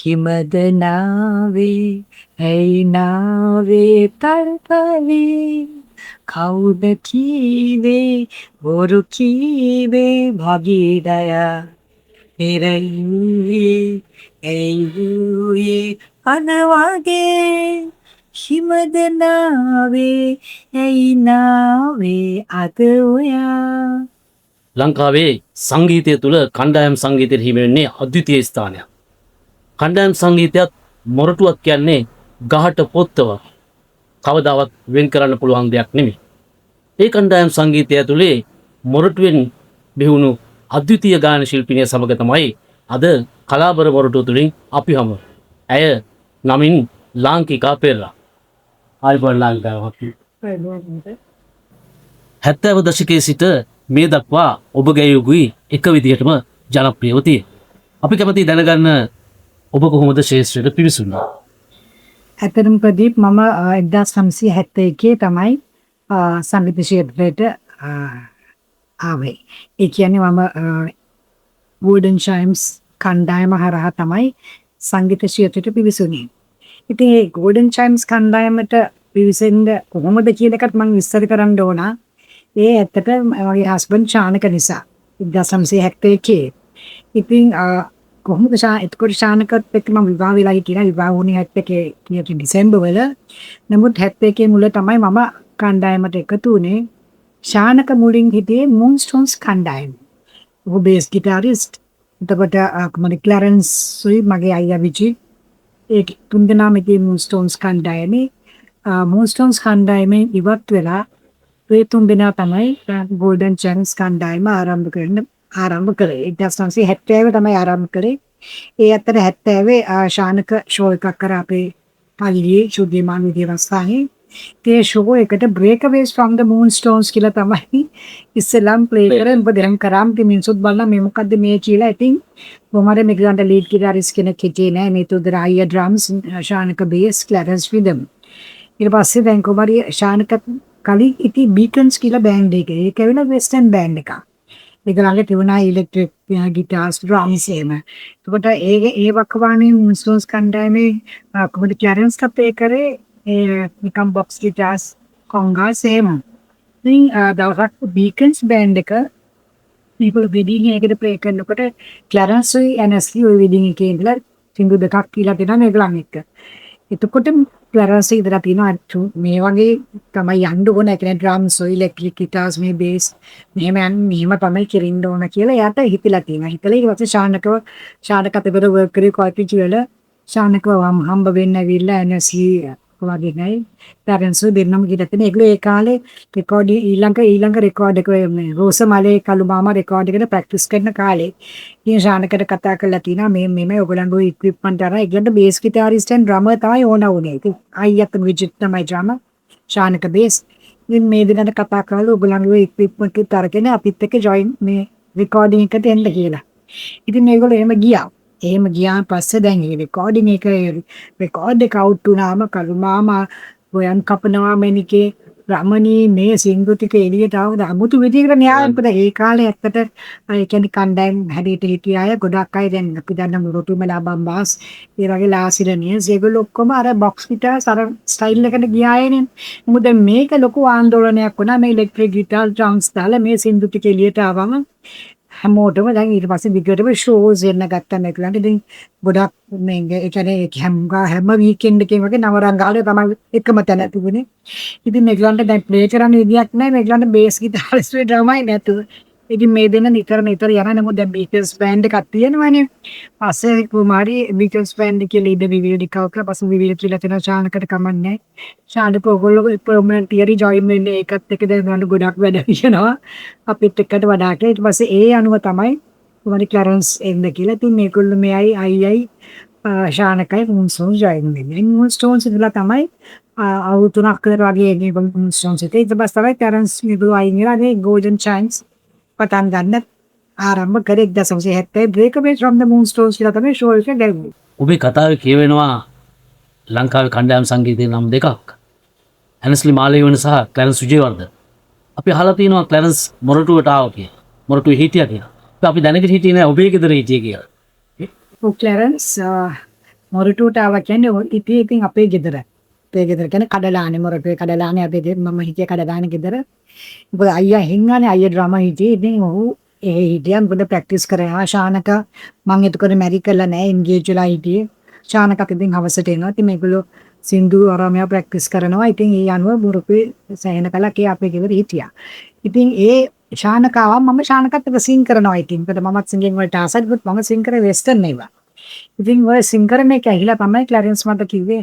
හිමද නාවේ ඇයි නාවේ තල්පලේ, කවුද කීවේ බොරු කීවේ භගීරයා, පෙරළුවේ ඇයි අන වගේ, හිමද නාවේ ඇයි නාවේ අද ඔයා. ලංකාවේ සංගීතය තුළ කණ්ඩායම් සංගීතයට හිමි වෙන්නේ අද්විතීය ස්ථානයක්. කණ්ඩායම් සංගීතයත් මොරටුවක් කියන්නේ ගහට පොත්තව කවදාවත් වෙන් කරන්න පුළුවන් දෙයක් නෙමෙයි. ඒ කණ්ඩායම් සංගීතය ඇතුලේ මොරටුවෙන් බිහිවුණු අද්විතීය ගායන ශිල්පිනිය සමග තමයි අද කලාබර මොරටුව තුළින් අපි හමු. ඇය නමින් ලාංකිකා පෙරේරා. ආයුබෝවන් ලාංකිකා මහත්මිය. 70 දශකයේ සිට මේ දක්වා ඔබ ගැයූ එක විදිහටම ජනප්‍රියව තියෙනවා. අපි කැමතියි දැනගන්න ඔබ කොහොමද ක්ෂේත්‍රයට පිවිසුනේ? ඇත්තටම ප්‍රදීප්, මම 1971 තමයි සංගීත ක්ෂේත්‍රයට ආවේ. ඒ කියන්නේ මම ගෝල්ඩන් චයිම්ස් කණ්ඩායම හරහා තමයි සංගීත ක්ෂේත්‍රයට පිවිසුනේ. ඉතින් ඒ ගෝල්ඩන් චයිම්ස් කණ්ඩායමට පිවිසෙන්න කොහොමද කියන එකත් මම විස්තර කරන්න ඕන. ඒ ඇත්තට මගේ හස්බන්ඩ් ශානක නිසා 1971. ඉතින් කොහොමද එතකොට ශානකත් එක්ක මම විවාහ වෙලා හිටියා. විවාහ වුණේ 71 කියන ඩිසැම්බර් වල. නමුත් 71 මුල තමයි මම කණ්ඩායමට එකතු වුණේ. ශානක මුලින් හිටියේ මූන්ස්ටෝන්ස් කණ්ඩායම. ඔහු බේස් ගිටාරිස්ට්. එතකොට කොහොමද ක්ලැරන්ස් උයි මගේ අයියා විජි, ඒ තුන්දෙනාම හිටියේ මූන්ස්ටෝන්ස් කණ්ඩායමේ. මූන්ස්ටෝන්ස් කණ්ඩායමෙන් ඉවත් වෙලා ඒ තුන්දෙනා තමයි ගෝල්ඩන් චයිම්ස් කණ්ඩායම ආරම්භ කරන්න ආරම්භ කළේ. 1970 තමයි ආරම්භ කළේ. ඒ අතර 70 ශානක ෂෝ එකක් කරා අපේ පල්ලියේ ශුද්ධ මානව දේවස්ථානයේ. ඒ ෂෝ එකට "Breakaways from the Moonstones" කියලා තමයි ඉස්සෙල්ලාම ප්ලේ කරේ. මොකද එහෙම කරාම ඉතින් මිනිස්සුත් බලනවා මේ මොකද්ද මේ කියලා. ඉතින් කොහොම හරි මේගොල්ලන්ට ලීඩ් ගිටාරිස්ට් කෙනෙක් හිටියේ නෑ. මේ තුන්දෙනා, අයියා drums, Shanaka bass, Clarence rhythm. ඊට පස්සේ දැන් කොහොම හරි ශානක කලින් ඉතින් බීකන්ස් කියලා බෑන්ඩ් එක. ඒක ඇවිල්ලා වෙස්ටර්න් බෑන්ඩ් එකක්. ඒගොල්ලන්ගේ තිබුණා ඉලෙක්ට්‍රික් ගිටාර්ස්, ඩ්‍රම්ස් එහෙම. එතකොට ඒ ඒ වකවානුවේ මූන්ස්ටෝන්ස් කණ්ඩායමේ කොහොමද ක්ලැරන්ස් ප්ලේ කරේ ඒ නිකන් බොක්ස් ගිටාර්ස්, කොංගාස් එහෙම. ඉතින් දවසක් බීකන්ස් බෑන්ඩ් එක මේගොල්ලෝ වෙඩින් එකකට ප්ලේ කරනකොට ක්ලැරන්ස් උයි ඇනස්ලි ඔය වෙඩින් එකේ ඉඳලා සින්දු දෙකක් කියලා දෙනවා මේගොල්ලන් එක්ක. එතකොට ක්ලැරන්ස් ඉඳලා තියෙනවා මේ වගේ තමයි යන්න ඕන. ඒ කියන්නේ ඩ්‍රම්ස් ඔය ඉලෙක්ට්‍රික් ගිටාර්ස් මේ බේස් මෙහෙම යන්න මෙහෙම තමයි කෙරින්න ඕන කියලා එයාට හිතිලා තියෙනවා. හිතලා ඊට පස්සේ ශානකත් එක්ක වර්ක් කරේ කොටිචි වල ශානකව හම්බ වෙන්න ඇවිල්ලා ඇනස්ලි වගේ නයි ක්ලැරන්ස් දෙන්නම කියලා තියෙන. ඒගොල්ලෝ ඒ කාලේ රෙකෝඩ් ඊළඟ ඊළඟ රෙකෝඩ් එක මේ රෝස මලේ කළු මාමා රෙකෝඩ් එකට ප්‍රැක්ටිස් කරන කාලේ ඉතින් ශානකට කතා කරලා තියෙනවා මේ මෙමය ඔයගොල්ලන්ගේ ඔය ඉක්විප්මන්ට් අරන් ඒගොල්ලන්ට බේස් ගිටාරිස්ට් ඇන්ඩ් ඩ්‍රමර් තමයි ඕන වුණේ. ඉතින් අයියත් විජිත් තමයි ඩ්‍රමර්, ශානක බේස්. ඉතින් මේ දෙන්නට කතා කරලා ඔයගොල්ලන්ගේ ඔය ඉක්විප්මන්ට් එකත් අරගෙන අපිත් එක්ක ජොයින් මේ රෙකෝඩින් එකට එන්න කියලා. ඉතින් මේගොල්ලෝ එහෙම ගියා. එහෙම ගියාන් පස්සේ දැන් මේ රෙකෝඩින් එක රෙකෝඩ් එක අවුට් වුණාම කළු මාමා, ගොයන් කපනවා මැනිකේ, රමණී මේ සින්දු ටික එළියට ආවද අමුතු විදිහකට න්යාය. මොකද ඒ කාලේ ඇත්තට ඒ කියන්නේ කණ්ඩායම් හැටියට හිටිය අය ගොඩක් අය දැන් අපි දන්න මොරටු ලාබම්බාස්, ඒ වගේ ලාසිරනියස්, ඒගොල්ලෝ ඔක්කොම අර බොක්ස් ගිටාර්ස් අර ස්ටයිල් එකට ගිය අයනේ. මොකද මේක ලොකු ආందోලනයක් වුණා මේ ඉලෙක්ට්‍රික් ගිටාර් ඩ්‍රම්ස් දාලා මේ සින්දු ටික එළියට ආවම හැමෝටම. දැන් ඊට පස්සේ දිගටම ෂෝස් එන්න ගත්තා මේගොල්ලන්ට. ඉතින් ගොඩක් මේ ඒ කියන්නේ හැම හැම වීකෙන්ඩ් එකේම වගේ නවරංගාලේ තමයි එකම තැන තිබුණේ. ඉතින් මේගොල්ලන්ට දැන් ප්ලේ කරන්න විදියක් නැහැ. මේගොල්ලන්ට බේස් ගිටාරිස්ට් ඩ්‍රමයි නැතුව. ඉතින් මේ දෙන්න නිතර නිතර යනවා. නමුත් දැන් බීකන්ස් බෑන්ඩ් එකක් තියෙනවනේ. පස්සේ කොහොම හරි බීකන්ස් බෑන්ඩ් එකේ ලීඩර් විවිල් රිකවර් කරලා පස්සේ විවිල් කියලා තියෙනවා ශානකට කමක් නැහැ. ශානක ඔයගොල්ලෝ පර්මනන්ට් තියරි ජොයින් වෙන්න ඒකත් එක්ක දැන් මම ගොඩක් වැඩ කියනවා. අපිත් එක්කට වඩා කියලා. ඊට පස්සේ ඒ අනුව තමයි කොහොම හරි ක්ලැරන්ස් එන්න කියලා. ඉතින් මේගොල්ලෝ මෙයයි අයියයි ශානකයි මූන්ස්ටෝන්ස් ජොයින් වෙන්නේ. මූන්ස්ටෝන්ස් ඉඳලා තමයි අවුරුදු 3ක් විතර වගේ මේගොල්ලෝ මූන්ස්ටෝන්ස් හිටියේ. ඊට පස්සේ තමයි ක්ලැරන්ස් මේගොල්ලෝ අයින් වෙලා මේ ගෝල්ඩන් චයිම්ස් පටන් ගන්න ආරම්භ කරේ 1970 "Breakaways from the Moonstones" කියලා තමයි ෂෝ එක ගැව්වේ. ඔබේ කතාවේ කියවෙනවා ලංකාවේ කණ්ඩායම් සංගීතයේ නම් දෙකක්. ඇනස්ලි මාලේවන සහ ක්ලැරන්ස් විජේවර්ධන. අපි අහලා තියෙනවා ක්ලැරන්ස් මොරටුවට ආවා කියලා. මොරටුවේ හිටියා කියලා. අපි දැනගෙන හිටියේ නෑ ඔබේ ගෙදර හිටියේ කියලා. ඔව්, ක්ලැරන්ස් මොරටුවට ආවා කියන්නේ ඔය ඉතින් ඉතින් අපේ ගෙදර. අපේ ගෙදර කියන්නේ කඩලානේ, මොරටුවේ කඩලානේ අපේ මම හිටිය කඩලානේ ගෙදර. මොකද අයියා හින්දානේ, අයියා ඩ්‍රමර් හිටියේ. ඉතින් ඔහු ඒ හිටියා. මොකද ප්‍රැක්ටිස් කරනවා ශානක. මං එතකොට මැරි කරලා නෑ, එන්ගේජ් වෙලා හිටියේ. ශානකත් ඉතින් හවසට එනවා. ඉතින් මේගොල්ලෝ සින්දු අරමයා ප්‍රැක්ටිස් කරනවා. ඉතින් ඒ අනුව මොරටුවේ සෑහෙන කලක් ඒ අපේ ගෙදර හිටියා. ඉතින් ඒ ශානක ආවා, මම ශානකත් එක්ක සිං කරනවා ඉතින්. මොකද මමත් සිංගින් වලට ආසයි. මොකද මම සිං කරේ වෙස්ටර්න් ඒවා. ඉතින් ඔය සිං කරන එක ඇහිලා තමයි ක්ලැරන්ස් මට කිව්වේ,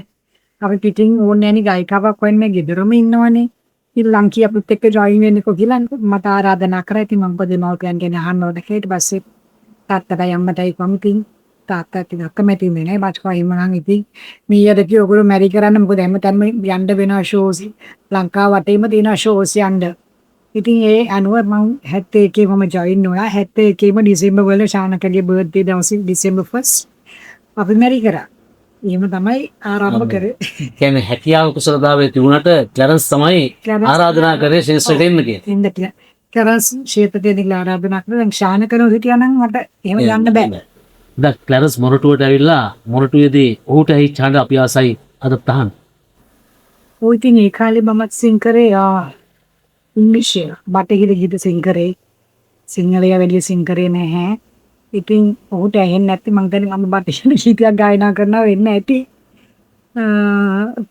අපි පිටින් ඕනේ නෑනේ ගායිකාවක් හොයන්න, මේ ගෙදරම ඉන්නවනේ. ඉතින් ලංකී අපිත් එක්ක ජොයින් වෙන්නකෝ කියලා මට ආරාධනා කරා. ඉතින් මම දෙමව්පියන් ගැන අහන්න ඕන කියලා. ඊට පස්සේ තාත්තටයි අම්මටයි කිව්වම ඉතින් තාත්තා ටිකක් අකමැති වුණේ නෑ. මට කිව්වා එහෙම නම් ඉතින් මීයද කිව්වා ඔයගොල්ලෝ මැරි කරන්න, මොකද හැමතැනම යන්න වෙනවා ෂෝස්. ලංකාව වටේම තියෙනවා ෂෝස් යන්න. ඉතින් ඒ අනුව මං 71 මම ජොයින් වුණා. 71 ම ඩිසෙම්බර් වල ශානකගේ බර්ත්ඩේ දවසේ ඩිසෙම්බර් 1 අපි මැරි කරා. එහෙම තමයි ආරම්භ කරේ. කියන්නේ හැකියාව කුසලතාවය තිබුණාට ක්ලැරන්ස් තමයි ක්ලැරන්ස් ආරාධනා කරේ ක්ෂේත්‍රයට එන්න කියලා. එන්න කියලා. ක්ලැරන්ස් ක්ෂේත්‍රයට එන්න කියලා ආරාධනා කරා. දැන් ශානක නොහිටියා නම් මට එහෙම යන්න බෑ. දැන් ක්ලැරන්ස් මොරටුවට ඇවිල්ලා මොරටුවේදී ඔහුට ඇහිච්ච හඬ අපි ආසයි අදත් අහන්න. ඔව්, ඉතින් ඒ කාලේ මමත් සිං කරේ ඉංග්‍රීසි බටහිර ගීත සිං කරේ. සිංහලය වැඩි සිං කරේ නැහැ. ඉතින් ඔහුට ඇහෙන්නේ නැති මං හිතන්නේ මම බටහිර ගීතයක් ගායනා කරනවා වෙන්න ඇති.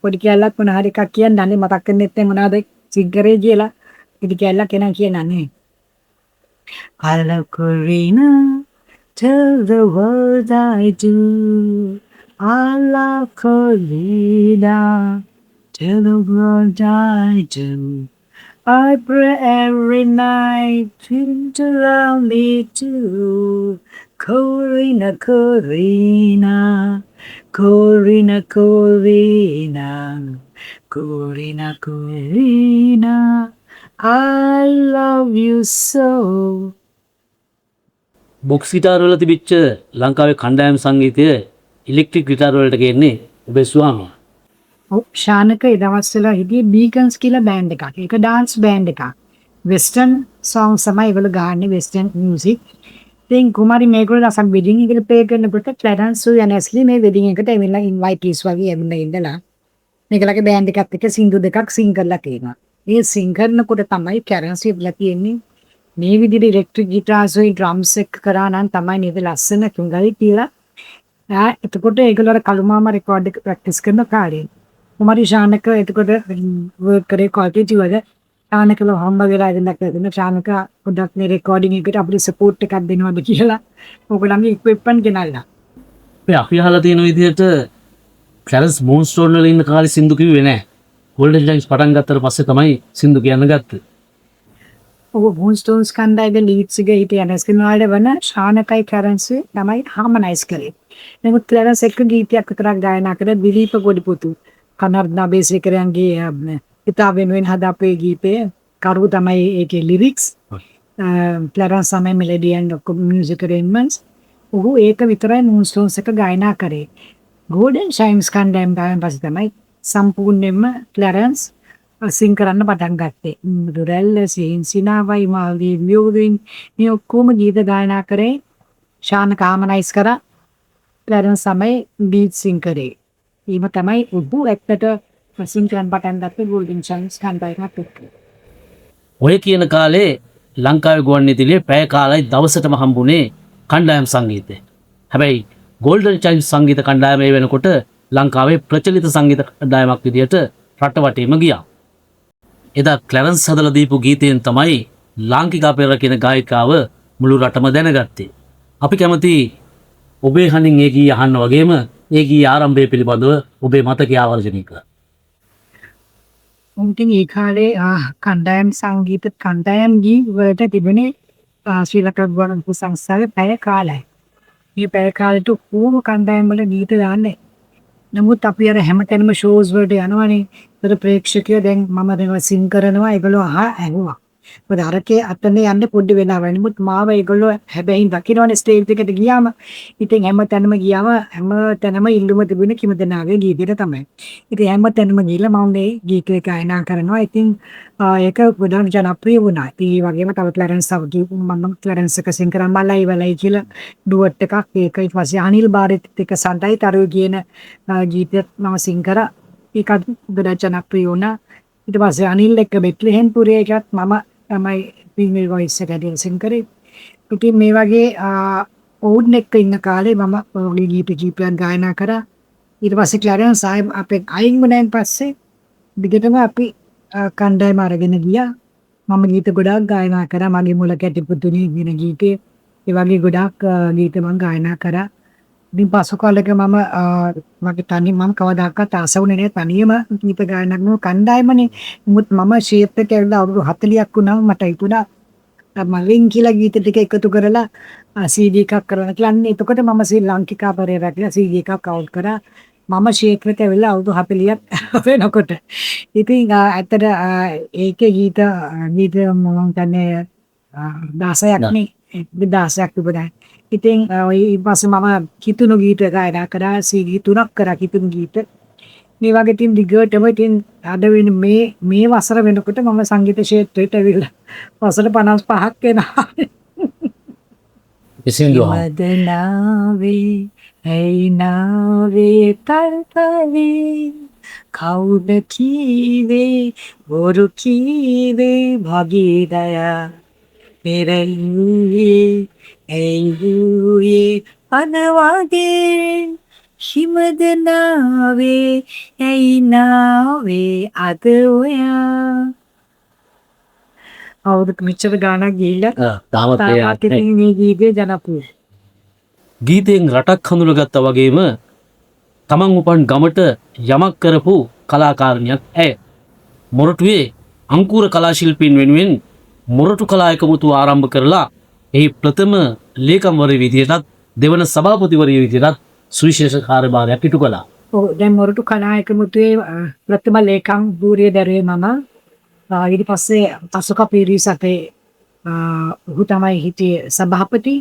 පොඩි කෑල්ලක් මොන හරි එකක් කියන්න අනේ මතක් වෙන්නේ නැත්නම් මොනවද සිං කරේ කියලා. පොඩි කෑල්ලක් එනම් කියන්න අනේ. I love Corina, tell the world I do. I love Corina, tell the world I do. I pray every night him to love me too. Corina, Corina, Corina, Corina, Corina, Corina, I love you so. Box guitar වල තිබිච්ච ලංකාවේ කණ්ඩායම් සංගීතය electric ගිටාර වලට ගේන්නේ ඔබේ ස්වාමියා. ඔව්, ශානක ඒ දවස්වල හිටියේ බීකන්ස් කියලා බෑන්ඩ් එකක්. ඒක ඩාන්ස් බෑන්ඩ් එකක්. වෙස්ටර්න් සෝංග්ස් තමයි ඒගොල්ලෝ ගහන්නේ, වෙස්ටර්න් මියුසික්. ඉතින් කුමාරි මේගොල්ලෝ අසන් වෙඩින් එකට ප්ලේ කරනකොට ක්ලැරන්ස් උයි ඇනස්ලි මේ වෙඩින් එකට ඇවිල්ලා ඉන්වයිටීස් වගේ ඇවිල්ලා ඉඳලා මේගොල්ලගේ බෑන්ඩ් එකත් එක්ක සින්දු දෙකක් සිං කරලා තියෙනවා. ඒ සිං කරනකොට තමයි ක්ලැරන්ස් ඉවලා තියෙන්නේ මේ විදිහට ඉලෙක්ට්‍රික් ගිටාර්ස් උයි ඩ්‍රම්ස් එක්ක කරා නම් තමයි නේද ලස්සන තුඟයි කියලා. එතකොට ඒගොල්ලෝ අර කළු මාමා රෙකෝඩ් එක ප්‍රැක්ටිස් කරන කාලේ. කුමාරි ශානක එතකොට වර්ක් කරේ ක්වොලිටි වල. ශානකව හම්බ වෙලා ඉඳලා කරගෙන ශානක පොඩ්ඩක් මේ රෙකෝඩින් එකට අපිට සපෝට් එකක් දෙනවද කියලා ඕගොල්ලන්ගේ ඉක්විප්මන්ට් ගෙනල්ලා. අපි අහලා තියෙන විදිහට ක්ලැරන්ස් මූන්ස්ටෝන් වල ඉන්න කාලේ සින්දු කිව්වේ නෑ. ගෝල්ඩන් චයිම්ස් පටන් ගත්තට පස්සේ තමයි සින්දු කියන්න ගත්තේ. ඔව්, මූන්ස්ටෝන්ස් කණ්ඩායමේ ලීඩ් සිංගර් හිටිය ඇනස්ලි වල වන ශානකයි ක්ලැරන්ස් තමයි හාමනයිස් කළේ. නමුත් ක්ලැරන්ස් එක්ක ගීතයක් විතරක් ගායනා කළ දිලීප ගොඩිපුතු කනර්නා අබේසේකරයන්ගේ පිතා වෙනුවෙන් හදාපු ඒ ගීතය කරු තමයි ඒකේ ලිරික්ස්. ක්ලැරන්ස් තමයි මෙලඩි ඇන්ඩ් ඔක්කොම මියුසික් අරේන්ජ්මන්ට්ස්. ඔහු ඒක විතරයි මූන්ස්ටෝන්ස් එක ගායනා කරේ. ගෝල්ඩන් චයිම්ස් කණ්ඩායම ගායන පස්සේ තමයි සම්පූර්ණයෙන්ම ක්ලැරන්ස් සිං කරන්න පටන් ගත්තේ. දුරැල්ල, සිහින් සිනාවයි, මාල්දීව් වියෝවෙන් මේ ඔක්කොම ගීත ගායනා කරේ. ශානක හාමනයිස් කරා. ක්ලැරන්ස් තමයි ලීඩ් සිං කරේ. එහෙම තමයි ඔහු ඇත්තට සිං කරන්න පටන් ගත්තේ ගෝල්ඩන් චයිම්ස් කණ්ඩායමත් එක්ක. ඔය කියන කාලේ ලංකාවේ ගුවන් විදුලියේ පැය කාලයි දවසටම හම්බුනේ කණ්ඩායම් සංගීතය. හැබැයි ගෝල්ඩන් චයිම්ස් සංගීත කණ්ඩායම ඒ වෙනකොට ලංකාවේ ප්‍රචලිත සංගීත කණ්ඩායමක් විදියට රට වටේම ගියා. එදා ක්ලැරන්ස් හදලා දීපු ගීතයෙන් තමයි ලාංකිකා පෙරේරා කියන ගායිකාව මුළු රටම දැනගත්තේ. අපි කැමති ඔබේ හඬින් ඒ ගීය අහන්න වගේම ඒ ගීය ආරම්භය පිළිබඳව ඔබේ මතකය ආවර්ජනය කළා. ඉතින් ඒ කාලේ කණ්ඩායම් සංගීත කණ්ඩායම් ගී වලට තිබුණේ ශ්‍රී ලංකා ගුවන් සංස්ථාවේ පැය කාලයි. මේ පැය කාලෙට ඔක්කොම කණ්ඩායම් වල ගීත දාන්නේ. නමුත් අපි අර හැමතැනම ෂෝස් වලට යනවනේ. ඒතර ප්‍රේක්ෂකයෝ දැන් මම මේවා සිං කරනවා ඒගොල්ලෝ ඇහුවා. මොකද අරකේ අතන යන්න පොඩි වෙලාවයි. නමුත් මාව ඒගොල්ලෝ හැබැයි දකින්නවනේ ස්ටේජ් එකට ගියාම. ඉතින් හැම තැනම ගියාම හැම තැනම ඉල්ලුම තිබුණේ කිමදනාවේ ගීතයට තමයි. ඉතින් හැම තැනම ගිහිල්ලා මම මේ ගීතය ගායනා කරනවා. ඉතින් ඒක ගොඩාක් ජනප්‍රිය වුණා. ඉතින් ඒ වගේම තව ක්ලැරන්ස් තව මම ක්ලැරන්ස් එක සිං කරා මලයි වලයි කියලා ඩුවට් එකක්. ඒක ඊට පස්සේ අනිල් භාරතිත් එක්ක සඳයි තරුව කියන ගීතයත් මම සිං කරා. ඒකත් ගොඩාක් ජනප්‍රිය වුණා. ඊට පස්සේ අනිල් එක්ක බෙත්ලෙහෙම් පුරේ එකත් මම තමයි ෆීමේල් වොයිස් එක හැටියට සිං කරේ. ඉතින් මේ වගේ ඔවුන් එක්ක ඉන්න කාලේ මම ඔය ගීත කීපයක් ගායනා කරා. ඊට පස්සේ ක්ලැරන්ස් ආයෙ අපෙන් අයින් වුණාන් පස්සේ දිගටම අපි කණ්ඩායම අරගෙන ගියා. මම ගීත ගොඩාක් ගායනා කරා. මගේ මුල කැටි පුතුණේ කියන ගීතේ. ඒ වගේ ගොඩාක් ගීත මම ගායනා කරා. ඉතින් පසු කාලෙක මම මගේ තනි මම කවදාකවත් ආස වුණේ නෑ තනියම ගීත ගායනා කරන කණ්ඩායමනේ. නමුත් මම ක්ෂේත්‍රයට ඇවිල්ලා අවුරුදු 40ක් වුණාම මට හිතුණා මගෙන් කියලා ගීත ටික එකතු කරලා CD එකක් කරන්න කියලා. අන්න එතකොට මම ශ්‍රී ලංකිකා පෙරේරා කියලා CD එකක් අවුට් කරා. මම ක්ෂේත්‍රයට ඇවිල්ලා අවුරුදු 40ක් වෙනකොට. ඉතින් ඇත්තට ඒකේ ගීත ගීත මම හිතන්නේ 16ක් නේ. 16ක් තිබුණා. ඉතින් ඔය ඊට පස්සේ මම කිතුණු ගීත ගායනා කරා. CD තුනක් කරා කිතුණු ගීත. මේ වගේ ඉතින් දිගටම ඉතින් අද වෙන මේ මේ වසර වෙනකොට මම සංගීත ක්ෂේත්‍රයට ඇවිල්ලා වසර 55ක් වෙනවා. සින්දුව අහමු. මදනාවේ ඇයි නාවේ තල්තලේ කවුද කීවේ බොරු කීවේ භගීරයා පෙරළුවේ ඇයි අන වගේ හිමදනාවේ ඇයි නාවේ අද ඔයා. අවුරුදු මෙච්චර ගාණක් ගිහිල්ලා තාමත් ඒ තාමත් ඉතින් මේ ගීතය ජනප්‍රියයි. ගීතයෙන් රටක් හඳුනගත්තා වගේම තමන් උපන් ගමට යමක් කරපු කලාකාරණියක් ඇය. මොරටුවේ අංකුර කලා ශිල්පීන් වෙනුවෙන් මොරටු කලා එකමුතුව ආරම්භ කරලා එහි ප්‍රථම ලේකම්වරය විදියටත් දෙවන සභාපතිවරය විදියටත් සුවිශේෂ කාර්යභාරයක් ඉටු කළා. ඔව්, දැන් මොරටු කලා එකමුතුවේ ප්‍රථම ලේකම් ධූරය දැරුවේ මම. ඊට පස්සේ අශෝක පීරිස් අපේ ඔහු තමයි හිටියේ සභාපති.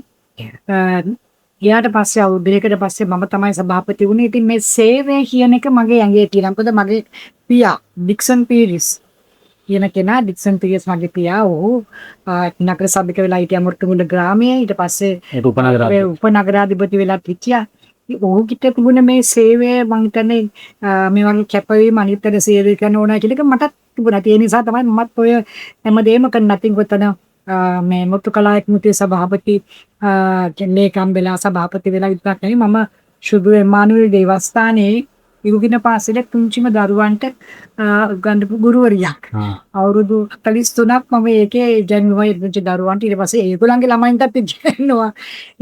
ගියාට පස්සේ අවුරුදු දෙකකට පස්සේ මම තමයි සභාපති වුණේ. ඉතින් මේ සේවය කියන එක මගේ ඇඟේ තියෙනවා. මොකද මගේ පියා ඩික්සන් පීරිස් කියන කෙනා, ඩික්සන් පීරිස් මගේ පියා, ඔහු නගර සභික වෙලා හිටියා මොරටුමුල්ල ග්‍රාමයේ. ඊට පස්සේ ඒක උපනගරාධිපති. උපනගරාධිපති වෙලා හිටියා. ඔහුට තිබුණ මේ සේවය මං හිතන්නේ මේ වගේ කැපවීම අනිත් අයට සේවය කරන්න ඕන කියන එක මටත් තිබුණා. ඒ නිසා තමයි මමත් ඔය හැමදේම කරන්න. ඉතින් කොතන මේ මොරටු කලා එකමුතුවේ සභාපති ලේකම් වෙලා සභාපති වෙලා විතරක් නෙවෙයි, මම ශුභ එමානුවෙල් දේවස්ථානයේ ඉරුගින පාසලේ පුංචිම දරුවන්ට උගන්වපු ගුරුවරියක්. අවුරුදු 43ක් මම ඒකේ ඉගැන්වුවා ඒ පුංචි දරුවන්ට. ඊට පස්සේ ඒගොල්ලන්ගේ ළමයින්ටත් ඉගැන්නුවා.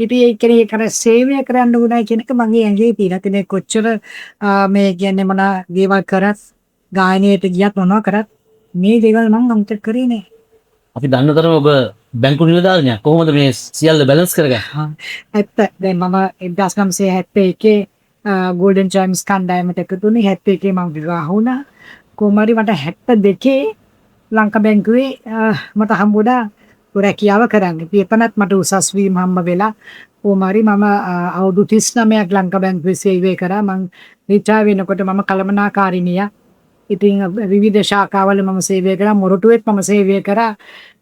ඉතින් ඒ කියන්නේ ඒක අර සේවය කරන්න ඕනයි කියන එක මගේ ඇඟේ තියෙනවා. ඉතින් ඒ කොච්චර මේ කියන්නේ මොන දේවල් කරත්, ගායනයට ගියත් මොනවා කරත් මේ දේවල් මං අමතක කරේ නෑ. අපි දන්න තරම ඔබ බැංකු නිලධාරිනියක්. කොහොමද මේ සියල්ල බැලන්ස් කරගන්නේ? ඇත්ත. දැන් මම 1971 ගෝල්ඩන් චයිම්ස් කණ්ඩායමට එකතු වුණේ. 71 මම විවාහ වුණා. කොහොම හරි මට 72 ලංකා බැංකුවේ මට හම්බුණා රැකියාව කරන්න. ඉතින් එතනත් මට උසස් වීම හම්බ වෙලා කොහොම හරි මම අවුරුදු 39ක් ලංකා බැංකුවේ සේවය කරා. මං රිටයර් වෙනකොට මම කළමනාකාරිනියක්. ඉතින් විවිධ ශාඛාවල මම සේවය කරා. මොරටුවෙත් මම සේවය කරා.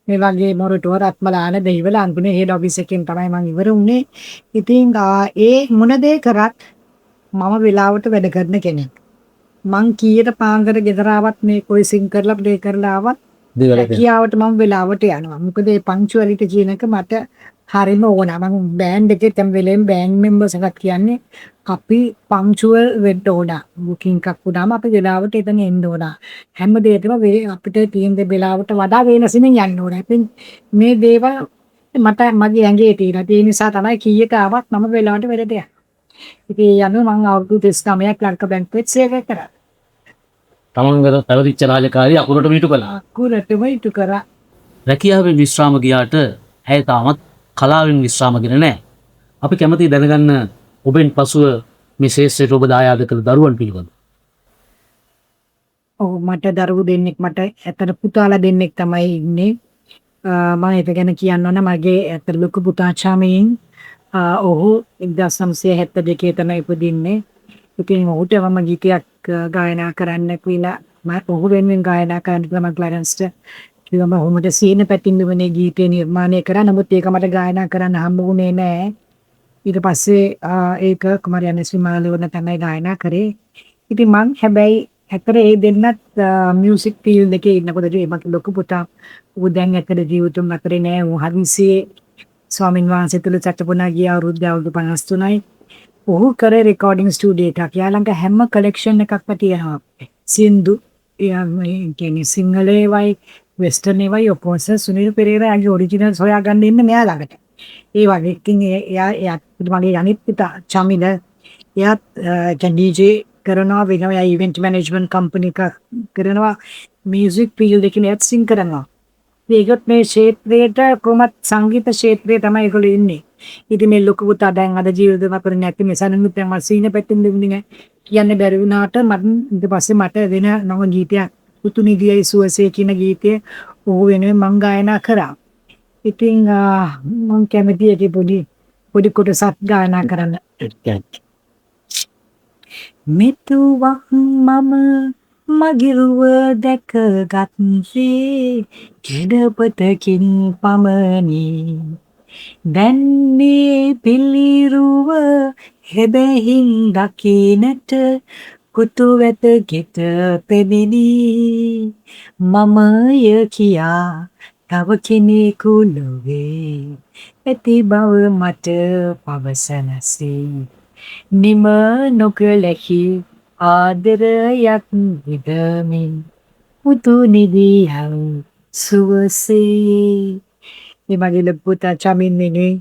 මේ වගේ මොරටුව, රත්මලාන, දෙහිවල, අන්තුනේ හෙඩ් ඔෆිස් එකෙන් තමයි මං ඉවර වුණේ. ඉතින් ඒ මොන දේ කරත් මම වෙලාවට වැඩ කරන කෙනෙක්. මං කීයට පාන්දර ගෙදර ආවත් මේ කොයි සිං කරලා ප්ලේ කරලා ආවත් රැකියාවට මම වෙලාවට යනවා. මොකද ඒ පංක්චුවැලිටි කියන එක මට හරිම ඕන. මං බෑන්ඩ් එකේ හැම වෙලේම බෑන්ඩ් මෙම්බර්ස් එකක් කියන්නේ අපි පංක්චුවල් වෙන්න ඕන. බුකින් එකක් වුණාම අපි වෙලාවට එතන එන්න ඕන. හැම දෙයකම අපිට තියෙන දේ වෙලාවට වඩා වෙනසින් යන්න ඕන. ඉතින් මේ දේවල් මට මගේ ඇඟේ තියෙනවා. ඒ නිසා තමයි කීයට ආවත් මම වෙලාවට වැඩට යන්නේ. ඉතින් ඒ අනුව මං අවුරුදු 39ක් ලංකා බැංකුවෙත් සේවය කරා. තමන් වෙත පැවතිච්ච රාජකාරිය අකුරටම ඉටු කළා. අකුරටම ඉටු කරා. රැකියාවෙන් විශ්‍රාම ගියාට ඇය තාමත් කලාවෙන් විශ්‍රාම ගෙන නෑ. අපි කැමතියි දැනගන්න ඔබෙන් පසුව මේ ක්ෂේත්‍රයට ඔබ දායාද කළ දරුවන් පිළිබඳ. ඔව්, මට දරුවෝ දෙන්නෙක්, මට ඇත්තට පුතාලා දෙන්නෙක් තමයි ඉන්නේ. මම ඒක ගැන කියන්න ඕන, මගේ ඇත්තට ලොකු පුතා චමීන්, ඔහු 1972 තමයි ඉපදින්නේ. ඉතින් ඔහුට මම ගීතයක් ගායනා කරන්න කියලා, මම ඔහු වෙනුවෙන් ගායනා කරන්න කියලා මම ක්ලැරන්ස්ට කිව්වම ඔහු මට සීන පැටින්දුමනේ ගීතය නිර්මාණය කරා. නමුත් ඒක මට ගායනා කරන්න හම්බ වුණේ නෑ. ඊට පස්සේ ඒක කුමාරි අනශ්‍රී මාලවන තමයි ගායනා කරේ. ඉතින් මං හැබැයි ඇත්තට ඒ දෙන්නත් මියුසික් ෆීල්ඩ් එකේ ඉන්නකොට, ඒ මගේ ලොකු පුතා ඌ දැන් ඇත්තට ජීවිතුන් අතරේ නෑ. ඌ හදිසියේ ස්වාමින් වහන්සේ තුළ සැතපුණා ගිය අවුරුද්ද, අවුරුදු 53යි. ඔහු කරේ රෙකෝඩින් ස්ටුඩියෝ එකක්. එයා ළඟ හැම කලෙක්ෂන් එකක්ම තියෙනවා. සින්දු, එයා මේ කියන්නේ සිංහල ඒවයි වෙස්ටර්න් ඒවයි ඔක්කොම. සුනිල් පෙරේරා යාගේ ඔරිජිනල්ස් හොයාගන්න ඉන්නේ මෙයා ළඟට. ඒ වගේ ඉතින් එයා එයා මගේ අනිත් පුතා චමිල, එයාත් කියන්නේ DJ කරනවා වෙනවා. එයා ඉවෙන්ට් මැනේජ්මන්ට් කම්පනි එකක් කරනවා. මියුසික් ෆීල්ඩ් එකේ එයාත් සිං කරනවා. ඒකත් මේ ක්ෂේත්‍රයට කොහොමත් සංගීත ක්ෂේත්‍රයේ තමයි ඒගොල්ලෝ ඉන්නේ. ඉතින් මේ ලොකු පුතා දැන් අද ජීවිතේ අපර නැති මේ සනුත් දැන් මම සීන පැත්තෙන් දෙන්නේ කියන්න බැරි වුණාට, මට ඊට පස්සේ මට වෙන නව ගීතයක් උතු නිදියයි සුවසේ කියන ගීතය ඔහු වෙනුවෙන් මං ගායනා කරා. ඉතින් මං කැමති ඒකේ පොඩි පොඩි කොටසක් ගායනා කරන්න. මෙතුවක් මම මගිරුව දැක ගත්තේ කෙඩපතකින් පමණි. දැන් මේ පිළිරුව හෙබැහින් දකිනට කුතු වෙත ගෙට පෙමිනි. මමය කියා තව කෙනෙකු ලොවේ ඇති බව මට පවසනසේ. නිම නොකළැකි ආදරයක් විඳමින් පුතු නිදියන් සුවසේ. මේ මගේ ලොකු පුතා චමින් වෙනුවෙන්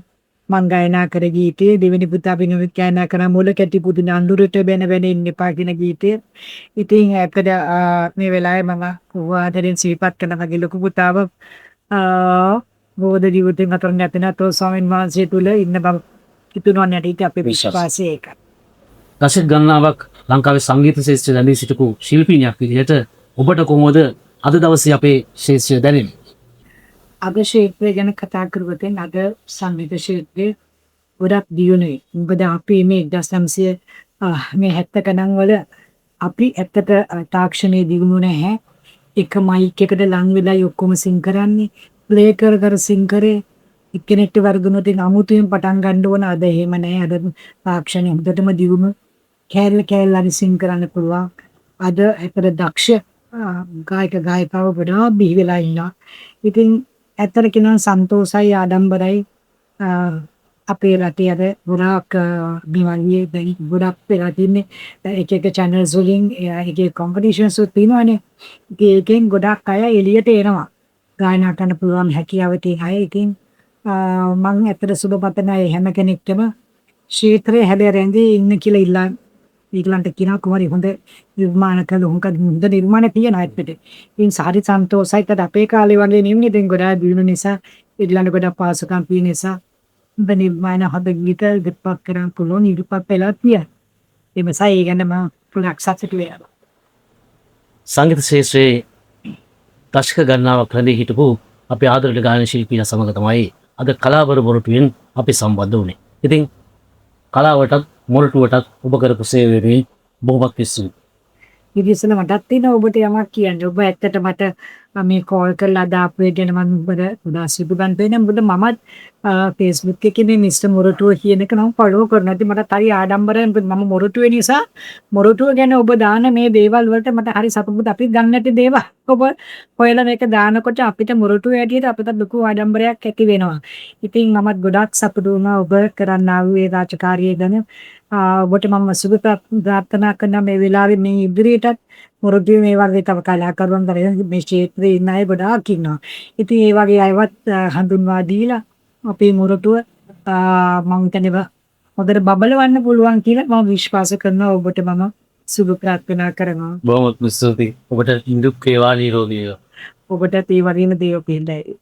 මං ගායනා කර ගීතය. දෙවෙනි පුතා වෙනුවෙන් ගායනා කරා මුල කැටි පුදුන අඳුරට බැන බැන ඉන්න එපා කියන ගීතය. ඉතින් ඇත්තට මේ වෙලාවේ මම බොහෝ ආදරෙන් සිහිපත් කරන මගේ ලොකු පුතාව බෝධ ජීවිතෙන් අතර නැතිනත් ස්වාමීන් වහන්සේ තුල ඉන්න බව හිතුණා නැටි අපේ විශ්වාසය ඒකයි. දශක ගණනාවක් ලංකාවේ සංගීත ක්ෂේත්‍රයේ රැඳී සිටපු ශිල්පිනියක් විදිහට ඔබට කොහොමද අද දවසේ අපේ ක්ෂේත්‍රය දැනෙන්නේ? අද ක්ෂේත්‍රය ගැන කතා කරුවොත් අද සංගීත ක්ෂේත්‍රය ගොඩක් දියුණුයි. මොකද අපි මේ 1900 මේ 70 ගණන් වල අපි ඇත්තට තාක්ෂණයේ දියුණු නැහැ. එක මයික් එකට ලං වෙලායි ඔක්කොම සිං කරන්නේ. ප්ලේ කර කර සිං කරේ. එක්කෙනෙක්ට වැරදුනොත් ඉතින් අමුතුවෙන් පටන් ගන්න ඕන. අද එහෙම නෑ. අද තාක්ෂණය හොඳටම දියුණු. කෑල්ල කෑල්ල හරි සිං කරන්න පුළුවන්. අද ඇත්තට දක්ෂ ගායක ගායිකාවෝ ගොඩාක් බිහි වෙලා ඉන්නවා. ඉතින් ඇත්තට කියනවා සන්තෝසයි, ආඩම්බරයි. අපේ රටේ අද ගොඩාක් මේ වගේ දැන් ගොඩක් වෙලා තින්නේ එක එක චැනල්ස් වලින් එක එක කොම්පිටිෂන්ස් උත් තියෙනවානේ. ඉතින් ඒකෙන් ගොඩක් අය එළියට එනවා. ගායනා කරන්න පුළුවන් හැකියාව තියෙන අය. ඉතින් මං ඇත්තට සුබ පතන අය හැම කෙනෙක්ටම ක්ෂේත්‍රයේ හැබැයි රැඳී ඉන්න කියලා ඉල්ලා ඒගොල්ලන්ට කියනවා. කොහොමද හොඳ නිර්මාණ කළ හොඟ හොඳ නිර්මාණ තියෙනවා ඇත්තට. ඉතින් හරි සන්තෝසයි. ඒත් අපේ කාලේ වගේ නෙමෙයි, දැන් ගොඩාක් දියුණු නිසා, ඒගොල්ලන්ට ගොඩක් පහසුකම් තියෙන නිසා හොඳ නිර්මාණ, හොඳ ගීත ඉදිරිපත් කරන්න පුළුවන් ඉදිරිපත් වෙලා තියෙනවා. ඒ නිසා ඒ ගැන මම පොඩක් සතුටු වෙනවා. සංගීත ක්ෂේත්‍රයේ දශක ගණනාවක් රැඳී හිටපු අපේ ආදරණීය ගායන ශිල්පීන් සමග තමයි අද කලාබර මොරටුවෙන් අපි සම්බන්ධ වුණේ. ඉතින් කලාවටත් මොරටුවටත් ඔබ කරපු සේවය වෙනුවෙන් බොහොමත් ස්තුතියි. ඉතින් ඉස්සෙල්ලා මටත් තියෙනවා ඔබට යමක් කියන්න. ඔබ ඇත්තට මට මේ කෝල් කරලා අද ආපු එක ගැන මම ඔබට ගොඩාක් සුබපතනවා. වෙන මොකද මමත් Facebook එකේ මේ මිස්ටර් මොරටුව කියන එක මම ෆලෝ කරනවා. ඉතින් මටත් හරි ආඩම්බරයි. මොකද මම මොරටුවේ නිසා මොරටුව ගැන ඔබ දාන මේ දේවල් වලට මට හරි සතුටුයි. අපි දන්නේ නැති දේවල් ඔබ හොයලා මේක දානකොට අපිට මොරටුව හැටියට අපිට ලොකු ආඩම්බරයක් ඇති වෙනවා. ඉතින් මමත් ගොඩාක් සතුටු වුණා ඔබ කරන්නා වූ ඒ රාජකාරිය ගැන. ඔබට මම සුබ ප්‍රාර්ථනා කරනවා මේ වෙලාවේ. මේ ඉදිරියටත් මොරටුවේ මේ වගේ තව කලාකරුවන් මේ ක්ෂේත්‍රයේ ඉන්න අය ගොඩාක් ඉන්නවා. ඉතින් ඒ වගේ අයවත් හඳුන්වා දීලා අපේ මොරටුව මං හිතන්නේ හොඳට බබලවන්න පුළුවන් කියලා මම විශ්වාස කරනවා. ඔබට මම සුබ ප්‍රාර්ථනා කරනවා. බොහොමත්ම ස්තුතියි. ඔබට නිදුක් වේවා, නිරෝගී වේවා. ඔබටත් ඒ වගේම දේව පිහිටයි.